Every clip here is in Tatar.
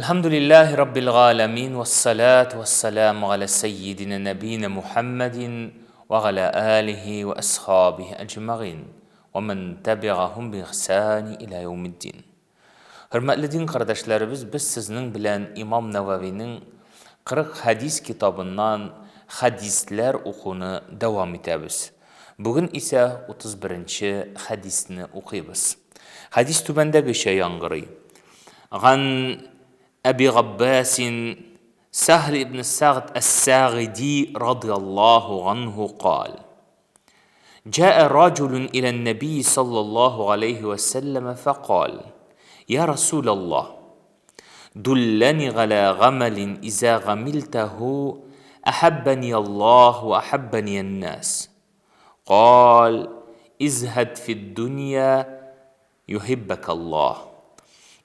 Әлхәмдүлилләһи раббил галәмин вассалату вассаламу галә сәййидинә нәбиинә Мухәммәдин вә галә алихи вә асхабихи әҗмәгыйн вә мән тәбигаһум би ихсани илә яумиддин. Хөрмәтле дин кардәшләребез, без сезнең белән Имам Нәвәвинең 40 хәдис китабыннан хәдисләр укуны дәвам итәбез. Бүген исә 31 нче хәдисне укыйбыз. Хәдис түбәндәгечә яңгырый. Ган Әби Габбасин Сәһл ибн Сәгъд әс-Сәгыйди радыяллаһу ганһу кал. جاء رجل إلى النبي صلى الله عليه وسلم فقال: يا رسول الله، دلني على عمل إذا عملته أحبني الله وأحبني الناس. قال: ازهد في الدنيا يحبك الله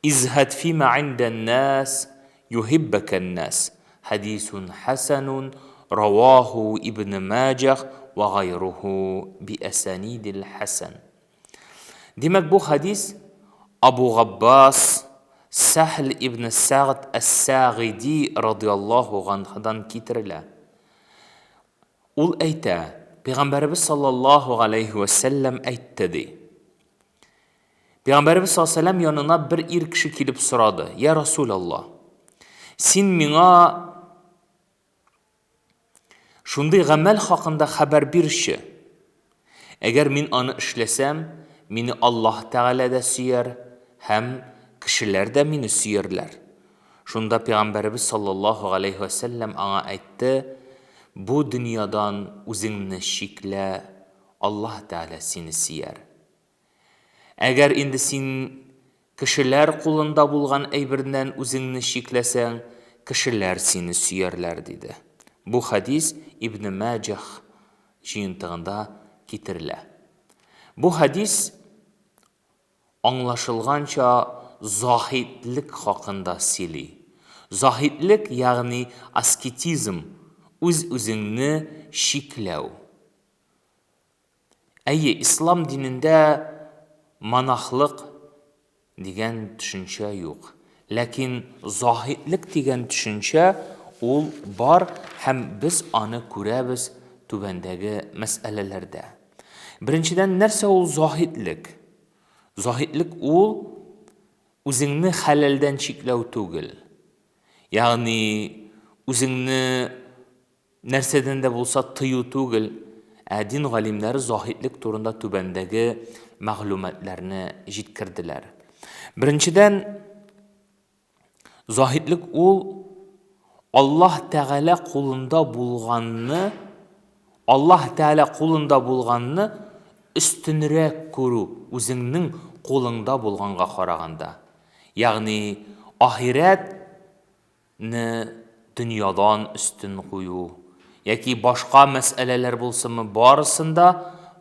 ازهد فيما عند الناس يحبك الناس حديث حسن رواه ابن ماجه وغيره بأسانيد الحسن Димәк, бу хадис Абу Габбас Сәхл ибн Сәгъд әс-Сәгыйди радиаллаһу ганһудан китерелә. Ул әйтә, Пәйгамбәребез саллаллаһу галәйһи вә сәлләм әйтте, ди. Пәйгамбәребез саллаллаһу сәлләм янына бер ир кеше килеп сорады, Я Расул Аллаһ, син миңа шундый гамәл хакында хәбәр бирче. Әгәр мин аны эшләсәм, мине Аллаһ Тәгалә дә сөяр һәм кешеләр дә мине сөярләр. Шунда Пәйгамбәребез саллаллаһу галәйһи вә сәлләм аңа әйтте, Бу дөньядан үзеңне чиклә, Аллаһ Тәгалә сине сөяр. Әгәр инде син кешеләр кулында булган әйбердән үзеңне чикләсәң, кешеләр сине сөярләр, диде. Бу хәдис Ибне Мәҗах җыентыгында китерелә. Бу хәдис Аңлашылганча, заһидлек хакында сөйли. Заһидлек, ягъни аскетизм, үз-үзеңне чикләү. Әйе, ислам динендә монахлык дигән төшенчә юк. Ләкин заһидлек дигән төшенчә ул бар һәм без аны күрәбез түбәндәге мәсьәләләрдә. Беренчедән, нәрсә ул заһидлек? Заһидлек ул үзеңне хәләлдән чикләү түгел. Ягъни үзеңне нәрсәдән дә булса тыю түгел, ә дин галимнәре заһидлек турында түбәндәге мәгълүматларны җиткерделәр. Беренчедән, Заһидлек ул Аллаһ Тәгалә кулында булганны, Аллаһ Тәгалә кулында булганны өстенрәк күрү үзеңнең кулыңда булганга караганда. Ягъни ахирәт не дөньядан өстен кую яки башка мәсьәләләр булсынмы, барысын да,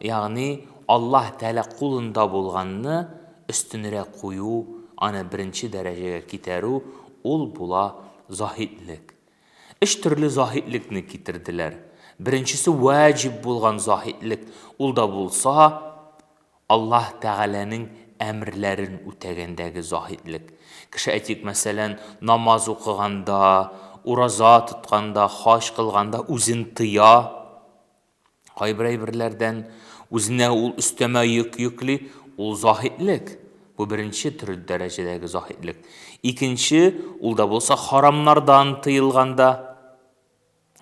ягъни Аллаһ Тәгалә кулында булганны өстенрәк кую, аны беренче дәрәҗәгә китәрү, ул була заһидлек. Өч төрле заһидлекне китерделәр. Беренчесе ваҗиб булган заһидлек, ул да булса, Аллаһ Тәгаләнең әмерләрен үтәгәндәге заһидлек. Кеше, әйтик, мәсәлән, намаз укыганда, ураза тотканда, хаҗ кылганда үзен тыя кайбер әйберләрдән, үзенә ул өстәмә йөк йөкли, ул заһидлек. Бу беренче төр дәрәҗәдәге заһидлек. Икенче, ул да булса харамнардан тыелганда.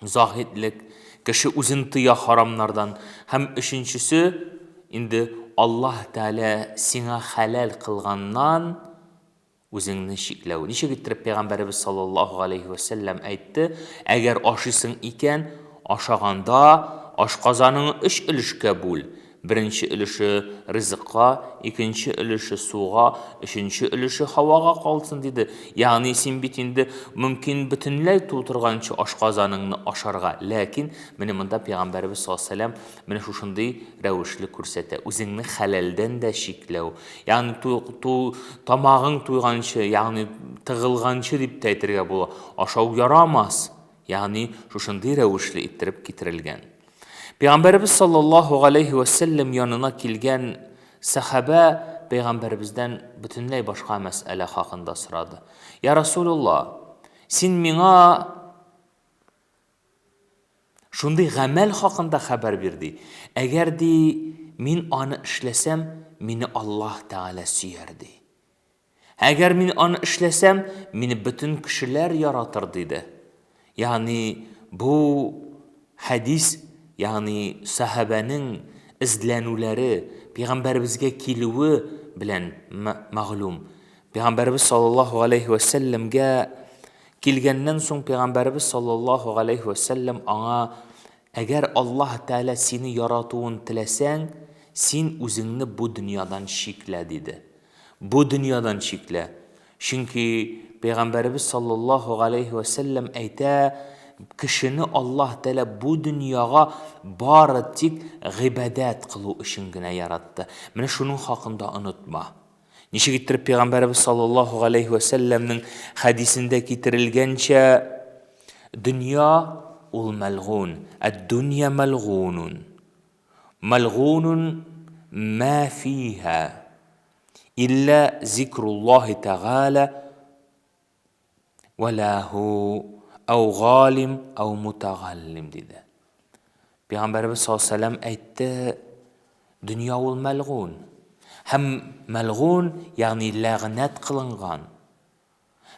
Заһидлек, кеше үзен тыя харамнардан. Һәм өченчесе, инде Аллаһ Тәгалә сиңа хәләл кылганнан үзеңне чикләү. Ничек иттереп Пәйгамбәребез саллаллаһу галәйһи вә сәлләм әйтте, әгәр ашыйсың икән, ашаганда ашказаныңны өч өлешкә бүл. Беренче өлеше ризыкка, икенче өлеше суга, өченче өлеше һавага калсын, диде. Ягъни син бит инде мөмкин бөтенләй тутырганчы ашказаныңны ашарга. Ләкин менә монда Пәйгамбәребез саллаллаһу алейһи ва менә шушындый рәвешле күрсәтә. Үзеңне хәләлдән дә чикләү. Ягъни ту, ту, тамагың туйганчы, ягъни тыгылганчы дип тә әйтергә була. Ашау ярамас. Ягъни шушындый рәвешле иттереп китерелгән. Пәйгамбәребез саллаллаһу галәйһи вә сәлләм янына килгән сәхабә пәйгамбәребездән бөтенләй башка мәсьәлә хакында сорады. Я Расулулла, син миңа шундый гамәл хакында хәбәр бир, ди. Әгәр, ди, мин аны эшләсәм, мине Аллаһ Тәгалә сөяр, ди. Әгәр мин аны эшләсәм, мине бөтен кешеләр яратыр, диде. Ягъни бу хәдис, ягъни сахабәнең эзләнүләре, пәйгамбәребезгә килүе белән мәгълүм. Пәйгамбәребез саллаллаһу алейһи вә сәлләмгә килгәннән соң пәйгамбәребез саллаллаһу алейһи вә сәлләм аңа Әгәр Аллаһ Тәгалә сине яратуын теләсәң, син үзеңне бу дөньядан чиклә, диде. Бу дөньядан чиклә. Чөнки Пәйгамбәребез саллаллаһу галәйһи вә сәлләм әйтә, кешене Аллаһ Тәгалә бу дөньяга бары тик гыйбадәт кылу өчен генә яратты. Менә шуның хакында онытма. Ничек иттереп Пәйгамбәребез саллаллаһу галәйһи вә сәлләмнең хәдисендә китерелгәнчә, дөнья ул мәлгун, әд-дөнья мәлгунун. Мәлгунун мә фиһа илля зикруллаһи тәгалә вә ләһу әү галим әү мутагаллим диде. Пәйгамбәребез саллаллаһу алейһи вәсәлләм әйтте, дөнья ул мәлгун. Һәм мәлгун, ягъни ләгънәт кылынган.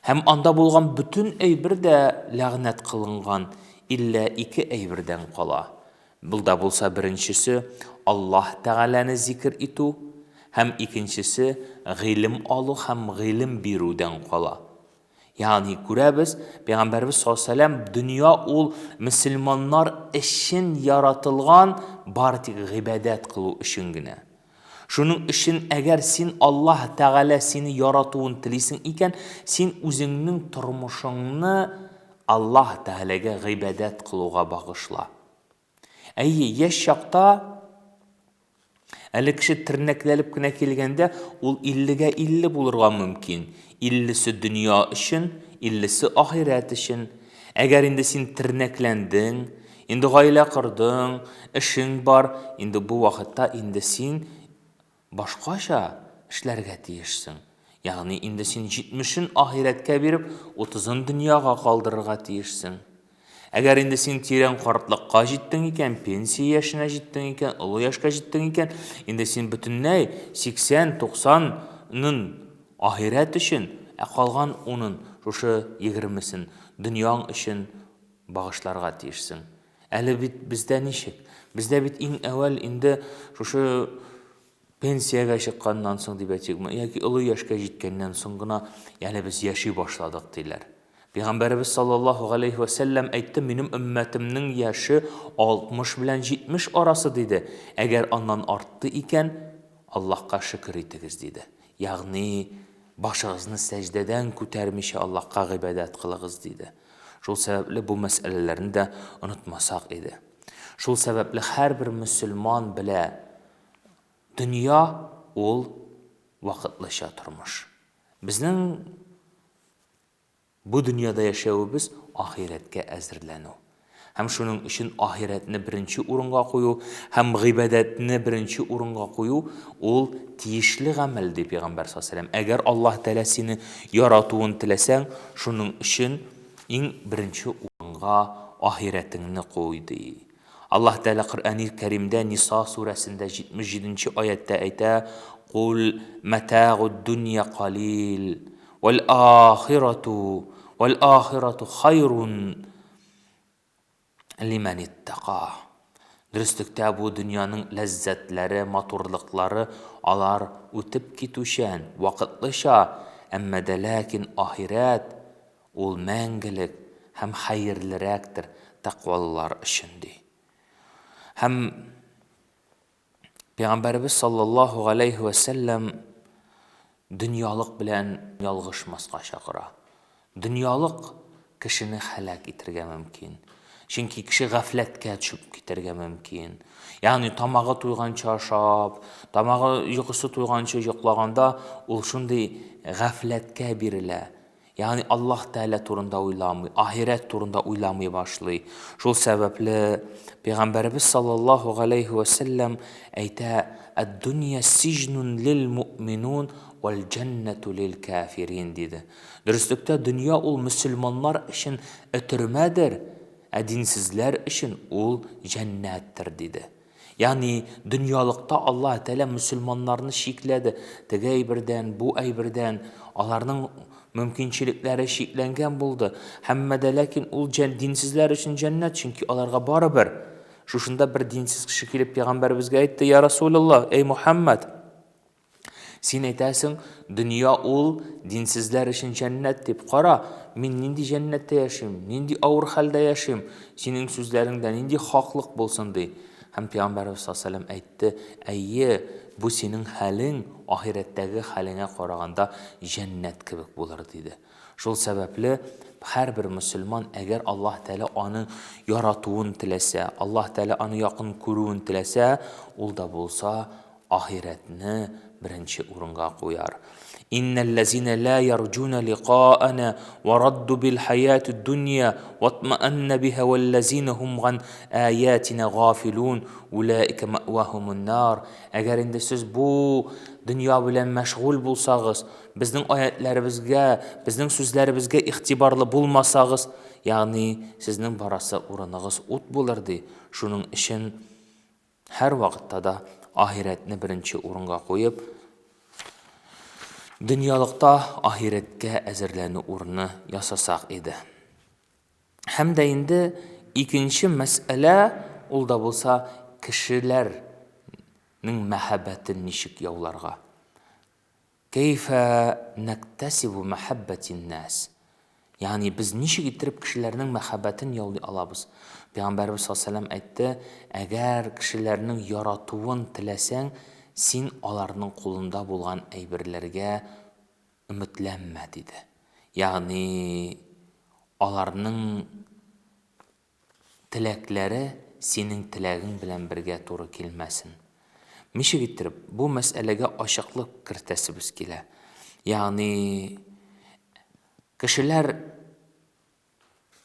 Һәм анда булган бөтен әйбер дә ләгънәт кылынган, иллә ике әйбердән кала. Бул да булса беренчесе, Аллаһ Тәгаләне зикер итү, һәм икенчесе, гыйлем алу һәм гыйлем бирүдән кала. Ягъни, күрәбез, Пәйгамбәребез саллаллаһу алейһи ва сәлләм, дөнья ул мөселманнар өчен яратылган, бары тик гыйбадәт кылу өчен генә. Шуның өчен, әгәр син Аллаһ Тәгалә сине яратуын телисең икән, син үзеңнең тормышыңны Аллаһ Тәгаләгә гыйбадәт кылуга багышла. Әйе, яшь чакта әле кеше тернәкләнеп кенә килгәндә, ул иллегә илле булырга мөмкин. Иллесе дөнья өчен, иллесе ахирәт өчен. Әгәр инде син тернәкләндең, инде гаилә кордың, эшең бар, инде бу вакытта инде син башкача эшләргә тиешсең. Ягъни инде син җитмешен ахирәткә биреп, утызын дөньяга калдырырга тиешсең. Әгәр инде син тирән картлыкка җиттең икән, пенсия яшенә җиттең икән, олы яшькә җиттең икән, инде син бөтенләй 80, 90 нын Ахирәт өчен, ә калган унын, шушы егермесен, дөньяң өчен багышларга тиешсең. Әле бит бездә ничек? Бездә бит иң әүвәл инде шушы пенсиягә чыкканнан соң дип әйтикме, яки олы яшькә җиткәннән соң гына әле без яши башладык диләр. Пәйгамбәребез саллаллаһу галәйһи вә сәлләм әйтте, минем өммәтемнең яше 60 белән 70 арасы диде. Әгәр аннан артты икән, Аллаһка шөкер итегез диде. Ягъни, башыгызны сәҗдәдән күтәрмичә Аллаһка гыйбадәт кылыгыз, диде. Шул сәбәпле бу мәсьәләләрне дә онытмасак иде. Шул сәбәпле һәрбер мөселман белә, дөнья ул вакытлыча тормыш. Безнең Бу дөньяда яшәвебез ахирәткә әзерләнү. Һәм шуның өчен ахирәтне беренче урынга кую һәм гыйбадәтне беренче урынга кую ул тиешле гамәл, ди Пәйгамбәр саллаллаһу алейһи ва сәлләм. Әгәр Аллаһ Тәгалә сине яратуын теләсәң, шуның өчен иң беренче урынга ахирәтеңне куй, ди. Аллаһ Тәгалә Коръәни Кәримдә Ниса сүрәсендә 77 нче аятьтә әйтә, Кул мәтәгуд дөнья калил, вәл ахирату, вәл ахирату хайрун лимән иттака. Дөреслектә бу дөньяның ләззәтләре, матурлыклары алар үтеп китүчән, вакытлыча, әмма дә ләкин ахирәт Ул мәңгелек һәм хәерлерәктер тәкъвалылар өчен, ди. Һәм Пәйгамбәребез саллаллаһу галәйһи вә сәлләм дөньялык белән ялгышмаска чакыра. Дөньялык кешене һәлак итергә мөмкин. Чөнки кеше гафләткә төшеп китәргә мөмкин. Ягъни тамагы туйганчы ашап, тамагы йокысы туйганчы йоклаганда ул шундый гафләткә бирелә. Ягъни Аллаһ Тәгалә турында уйламый, ахирәт турында уйламый башлый. Шул сәбәпле Пәйгамбәребез саллаллаһу галәйһи вә сәлләм әйтә, Әд-дөнья сиҗнун лил муъминун вәл җәннәту лил кафирин, диде. Дөреслектә, дөнья ул мөселманнар өчен өтермәдер, ә динсезләр өчен ул җәннәттер, диде. Ягъни, дөньялыкта Аллаһ Тәгалә мөселманнарны чикләде. Теге әйбердән, бу әйбердән аларның мөмкинчелекләре чикләнгән булды. Һәммә дә ләкин ул динсезләр өчен җәннәт, чөнки аларга барыбер. Шушында бер динсез кеше килеп пәйгамбәребезгә әйтте: "Я Расулуллаһ, эй Мухаммад, Син әйтәсең, дөнья ул динсезләр өчен җәннәт дип. Кара, мин нинди җәннәттә яшим, нинди авыр хәлдә яшим, синең сүзләреңдә нинди хаклык булсын, ди. Һәм Пәйгамбәребез саллаллаһу алейһи әйтте, әйе, бу синең хәлең ахирәттәге хәлеңә караганда җәннәт кебек булыр, диде. Шул сәбәпле, һәрбер мөселман, әгәр Аллаһ Тәгалә аны яратуын теләсә, Аллаһ Тәгалә аны якын күрүен теләсә, ул да булса Ахирәтне беренче урынга куяр. Иннәлләзинә лә ярҗуна ликаана ва радду бил хәятид дөнья ватмаанна биһа вәлләзинә һум ган аятина гафилун улаика маъвахумун нар. Әгәр инде сез бу дөнья белән мәшгуль булсагыз, безнең аятләребезгә, безнең сүзләребезгә игътибарлы булмасагыз, ягъни сезнең барасы урыныгыз ут булыр, ди. Шуның өчен Һәрвакытта да ахирәтне беренче урынга куеп, дөньялыкта ахирәткә әзерләнү урыны ясасак иде. Һәм дә инде икенче мәсьәлә, ул да булса кешеләрнең мәхәббәтен ничек яуларга. Кәйфә нәктәсибу мәхәббәтин нәс. Ягъни без ничек иттереп кешеләрнең мәхәббәтен яулый алабыз? Пәйгамбәребез саллаллаһу әйтте, әгәр кешеләрнең яратуын теләсәң, син аларның кулында булган әйберләргә өметләнмә, диде. Ягъни аларның Теләкләре синең теләгең белән бергә туры килмәсен. Ничек иттереп бу мәсьәләгә ачыклык кертәсебез килә. Ягъни кешеләр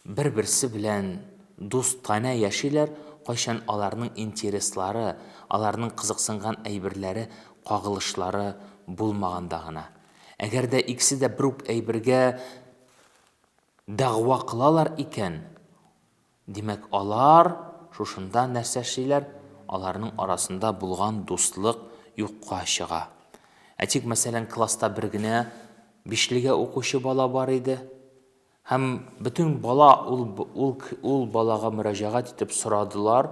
бер-берсе белән дустанә яшиләр, кайчан аларның интереслары, аларның кызыксынган әйберләре, кагылышлары булмаганда гына. Әгәр дә икесе дә бер үк әйбергә Дәгъва кылалар икән, димәк, алар шушында нәрсә эшлиләр? Аларның арасында булган дуслык юкка чыга. Әйтик, мәсәлән, класста бер генә бишлегә укучы бала бар иде. Һәм бөтен бала ул, ул, ул балага мөрәҗәгать итеп сорадылар.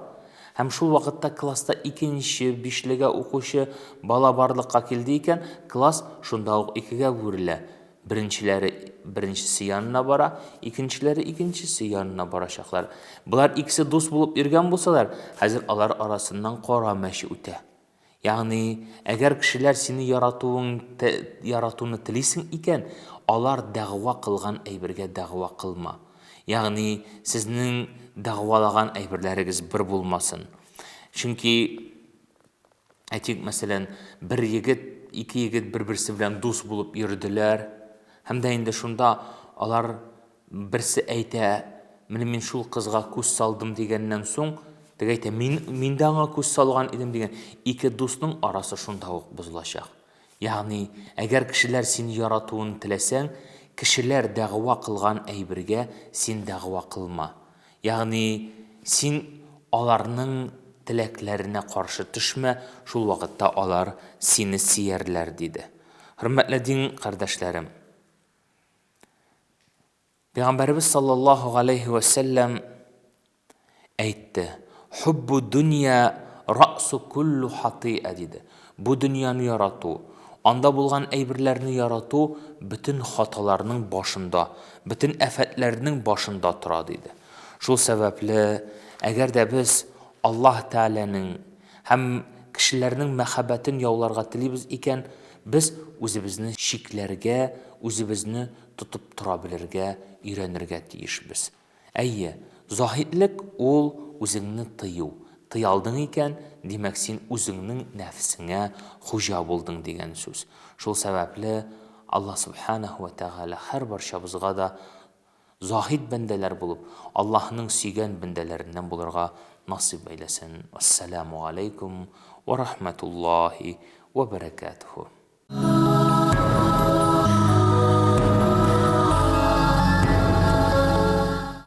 Һәм шул вакытта класста икенче бишлегә укучы бала барлыкка килде икән, класс шунда ук икегә бүлелә. Беренчеләре беренчесе янына бара, икенчеләре икенчесе янына барачаклар. Болар икесе дус булып йөргән булсалар, хәзер алар арасыннан кара мәче үтә. Ягъни, әгәр кешеләр сине яратуың яратуны телисең икән, алар дәгъва кылган әйбергә дәгъва кылма. Ягъни, сезнең дәгъвалаган әйберләрегез бер булмасын. Чөнки Әйтик, мәсәлән, бер егет, ике егет бер-берсе белән дус булып йөрделәр. Һәм дә инде шунда алар берсе әйтә, менә мин шул кызга күз салдым дигәннән соң, теге әйтә, мин, мин дә аңа күз салган идем дигән. Ике дусның арасы шунда ук бозылачак. Ягъни, әгәр кешеләр сине яратуын теләсәң, кешеләр дәгъва кылган әйбергә син дәгъва кылма. Ягъни, син аларның теләкләренә каршы төшмә, шул вакытта алар сине сөярләр, диде. Хөрмәтле дин кардәшләрем! Пәйгамбәребез саллаллаһу галәйһи вә сәлләм әйтте, Хуббу дөнья раъсу куллу хатиа, диде. Бу дөньяны ярату, анда булган әйберләрне ярату бөтен хаталарның башында, бөтен афәтләрнең башында тора, диде. Шул сәбәпле, әгәр дә без Аллаһ Тәгаләнең һәм кешеләрнең мәхәббәтен яуларга телибез икән, без үзебезне чикләргә, үзебезне тотып тора белергә өйрәнергә тиешбез. Әйе, заһидлек ул үзеңне тыю. Тыя алдың икән, димәк, син үзеңнең нәфесеңә хуҗа булдың дигән сүз. Шул сәбәпле Аллаһ Сүбхәнәһү вә Тәгалә һәрбарчабызга да заһид бәндәләр булып, Аллаһның сөйгән бәндәләреннән булырга насыйп әйләсен. Вәссәламү галәйкүм вә рахмәтуллаһи вә бәрәкәтүһү.